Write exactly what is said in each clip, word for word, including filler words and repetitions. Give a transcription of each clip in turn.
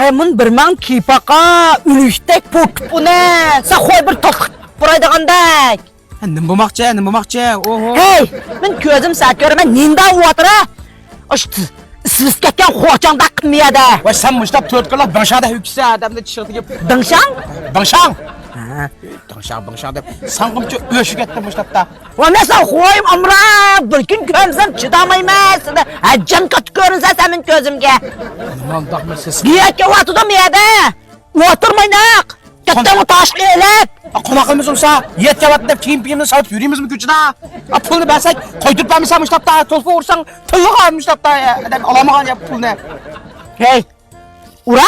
ئەي، مۇن بىر ماڭ كىيىپ باقا، ئۆلۈشتەك پوكۇپ ئۇنى. سەن خوي بىر توختىتىپ بۇرايدىغاندەك. ھە، نېمە بولماقچى، نېمە بولماقچى؟ ئوھو. ھەي، مەن كۆزۈم سەت كۆرىمەن، نېندا ئۇۋاتىرا؟ ئىسسىلىپ كەتكەن خوچاڭداق قىلمىيەدە. ۋاي، سەن مۇشتاپ تۆت كۈنلەپ بىڭشادا ھۆكۈسە ئادەمنى چىشىڭ تېگىپ. بىڭشاڭ؟ بىڭشاڭ. ھە. بىڭشاڭ، بىڭشاڭ دەپ ساڭغىمچە ئۆشۈپ كەتتىم مۇشتاپتا. ۋا مەن سەن خويۇم ئامراپ، بىر كۈن كۆرمىسەم چىدالمايمەن سېنى. ھەججان قاتتىق كۆرۈنسەن سەن مېنىڭ كۆزۈمگە. نېمانداق مەسىلىسى؟ نىيەت كېلىۋاتىدۇ مۇ يەردە؟ ئولتۇرمايناق. كەتتىڭمۇ تاشقا ئېلىپ؟ قوناق قىلمىسۇن سا، يەت كەۋەتتى دەپ كىيىم پېيىمنى ساۋۇت يۈرىمىزمۇ كوچىدا؟ پۇلنى بەرسەك قايتۇرۇپ بەرمىسە مۇشتاپتا تولفا ئۇرساڭ تىللىغان مۇشتاپتا ئادەم ئالالمىغان يا پۇلنى. ھەي، ئۇرا،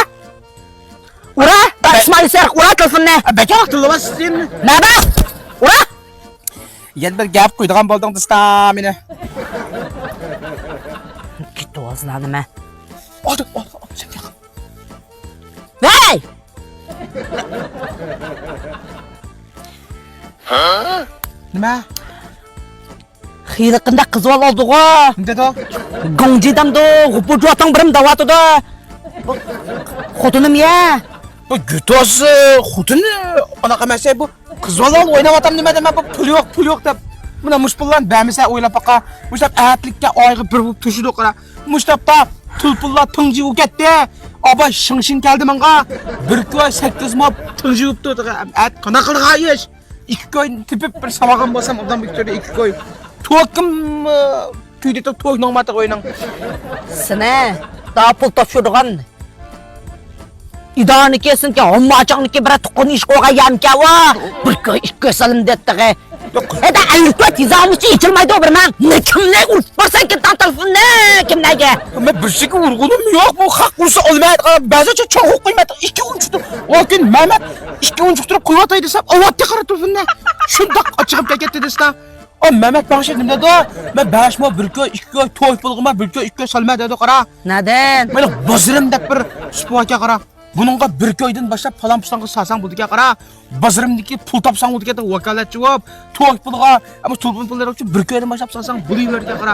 ئۇرا، ئىسمائىل سېرىق ئۇرا تېلېفوننى. بەكەر تىللىۋاتسىز سېنى. نەدە؟ ئۇرا. يەنە بىر گەپ قويىدىغان بولدۇڭ دوستام مېنى. كېتىۋالسىلا نېمە؟ ئالدى، ئالدى، ئالدى، سەن ياق. ھەي! نېمە؟ خېلى قېنداق قىزىۋال ئالدىغۇ؟ نېمە دېدى؟ گۇڭجى دەمدۇ، غۇپۇرجۇۋاتاڭ بىرىم دەۋاتىدۇ. بۇ خوتۇنۇم يە. بۇ گۈتوس خوتۇنى ئاناق ئەمەس بۇ. قىز بالا ئويناۋاتام نېمە دەيمەن، بۇ پۇل يوق، پۇل يوق دەپ. مانا مۇشۇ پۇللارنى بەرمىسە ئويلاپ باقا. مۇشۇ ئەتلىككە ئايغا بىر بولۇپ توشىدۇ قارا. مۇشۇ تاپتا تۇلپۇنلار تىڭجىۋ كەتتى. ئاباي شىڭشىن كەلدى ماڭا. بىر كوي سەككىز مو تىڭجىۋىپتۇ. ئەت قانداق قىلغان ئىش؟ ئىككى كوي تېپىپ بىر ساۋاغان بولسام ئوبدان بىكتۆردە ئىككى كوي. توكىم تۈگىدى توك نوڭماتىغا ئۆينىڭ. سېنى دا پۇل تاپشۇرىدىغان ئىدارىنىڭكى، سېنىڭكى ھامماچاڭنىڭكى بىر تۇغقان ئىش قويغان يەرمىكەن ئۇ؟ بىر كوي، ئىككى كوي سالىم دەتتىغى. ھەدە ئەلكۆت يېزامىچى ئېچىلمايدۇ بىر مەڭ. نېمە كىمنى ئۇرۇپ بارسەن كىم تاڭ تېلېفوننى؟ كىملەرگە؟ مەن بىرسىگە ئۇرغۇنۇم يوق، بۇ خەق ئۇرسا ئالمايدىغان، بەزىچە چوڭ قويمايدۇ، ئىككى ئۇنچۇقتۇر. ئاكىن مەمەت ئىككى ئۇنچۇقتۇرۇپ قويۇۋاتاي دېسەم، ئاۋاتتى قارا تېلېفوننى. شۇنداق ئاچىقىپ كەتتى دېسە. ئا، مەمەت باخشى نېمە دەيدۇ؟ مەن بەش مو بىر كوي، ئىككى كوي توي پۇلغىما بىر كوي، ئىككى كوي سالما دەيدۇ، قارا. نەدىن؟ مانا بازىرىم دەپ بىر سۇپا ئىكەن، قارا. بۇنىڭغا بىر كويدىن باشلاپ پالان پۇسانغا سالساڭ بولىدىكەن، قارا. بازىرىمدىكى پۇل تاپساڭ بولىدىكەن، ۋاكالەتچى بولۇپ، توي پۇلىغا، ئەمما تۇلپۇن پۇللىرى ئۈچۈن بىر كويدىن باشلاپ سالساڭ بولۇۋېرىدىكەن، قارا.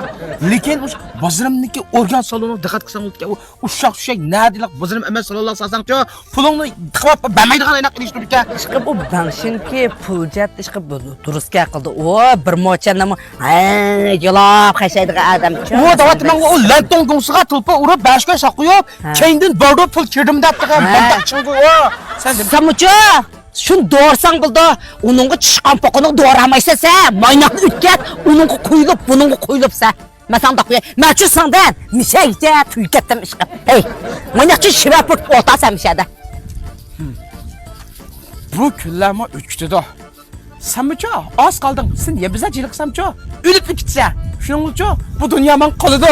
لېكىن ئۇ بازىرىمدىكى ئورگان سالونىغا دىققەت قىلساڭ بولىدىكەن، ئۇ ئۇششاق چۈشەك نەدىلا بازىرىم ئەمەس سالونلار سالساڭچۇ، پۇلۇڭنى تىقىپ بەرمەيدىغان ئايناق ئېلىشتۇرىدىكەن. ئىشقىلىپ ئۇ بەڭشىنكى پۇل جەھەتتە ئىشقىلىپ دۇرۇس گەپ قىلدى. ئۇ بىر موچەن نېمە، ھە، يالاپ خەشەيدىغان ئادەمچۇ. ئۇ دەۋاتىمەن، ئۇ لەنتوڭ گۇڭسىغا تۇلپا ئۇرۇپ، بەش كوي ساقىيىپ، ھە. كەينىدىن بارىدۇ پۇل كىردىم دەپ تۇرغان ھە. بەندەك چىڭغۇ ئۇ. سەن سەنمۇچۇ شۇنى دورىساڭ بولىدۇ. ئۇنىڭغا چىشقان پوقىنىغا دورىمايسەن سەن. مايناقنى ئۆتكەت، ئۇنىڭغا قويۇلۇپ، بۇنىڭغا قويۇلۇپ سەن. مەن ساڭا دەپ قوياي. مەن شۇ ساڭدىن مىشەگىچە تۈگىگەن ئىشقىلىپ. ھەي، مايناقچى شىۋە پۇرتۇپ ئولتۇرسەن مىشەدە. بۇ كۈنلەرمۇ ئۆتۈپ كېتىدۇ. سەنمۇچۇ ئاز قالدىڭ، سېنى يەنە بىزەر جىلىقسامچۇ، ئۆلۈپلا كېتىسەن. شۇنىڭ ئۈچۈن بۇ دۇنيا ماڭا قالىدۇ.